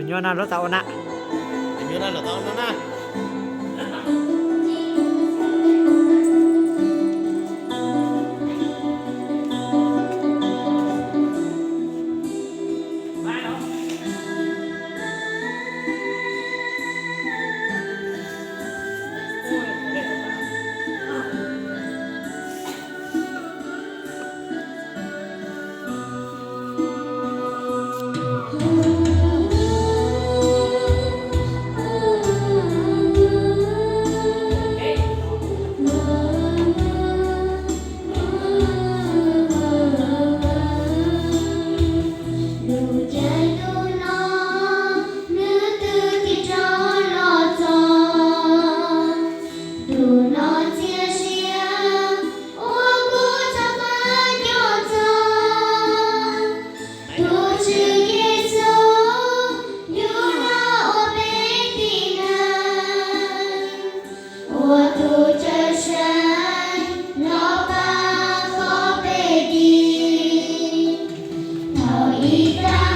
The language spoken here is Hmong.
Nyuaj na, lub tau ua na. Lub caij ntuj no, hnub twg tig rov los txog? Ntu no txias sia, ua kuv txoj kev nco ntsoov. Tus Tswv Yexus yug los ua peb tib neeg, ua tus cawm seej los pab kom peb dim. Thaum ib tag